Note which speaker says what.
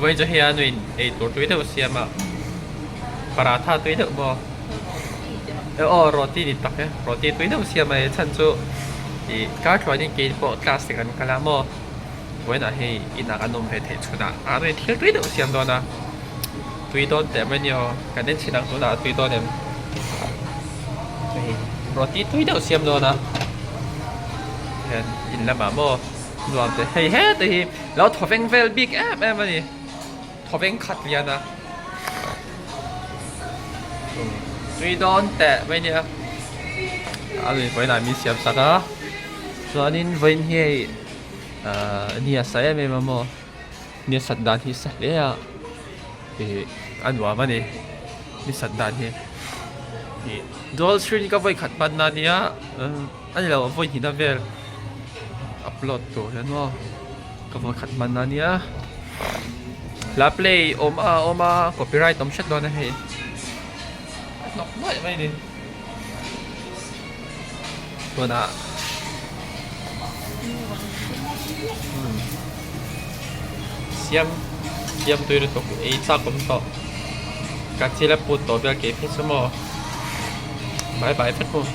Speaker 1: Vawiin chu hei a nuin ei tur tui deuh siam a, paratha tui deuh maw? E aw roti ni tak e, roti tui deuh siam a e chhan chu ih kar tluanin keini pawh class te kan kal a maw? Vawiinah hei inah kan awm ve theih chhunah a nuin thil tui deuh siam dawn a, tui dawn teh mai nia aw, kan en chhin ang tunah a tui dawn em? Hei roti tui deuh siam dawn a, hian in lamah maw? Nuam te hei hete hi lo thawveng vel bik em em a ni thawveng khat lian a tui dawn teh mai nia a lui vawiinah min siam sak a chuanin vawiin hi hei ahh ni a sa em em a maw ni a sat dan hi sa hle a ih a nuam a ni ni sat dan hi ih dual screen ka vawi khat hmanna a nia a ni lo vawi hnihna vel. Upload tur hian maw ka vawi khat hman a nia hla play awm a awm a copyright awm hret dawn a hei a hnawk nuaih mai ni tunah siam siam tui lutuk ei chak awm tawh ka chil a put tawh vel keiphi chu maw bye bye vek maw.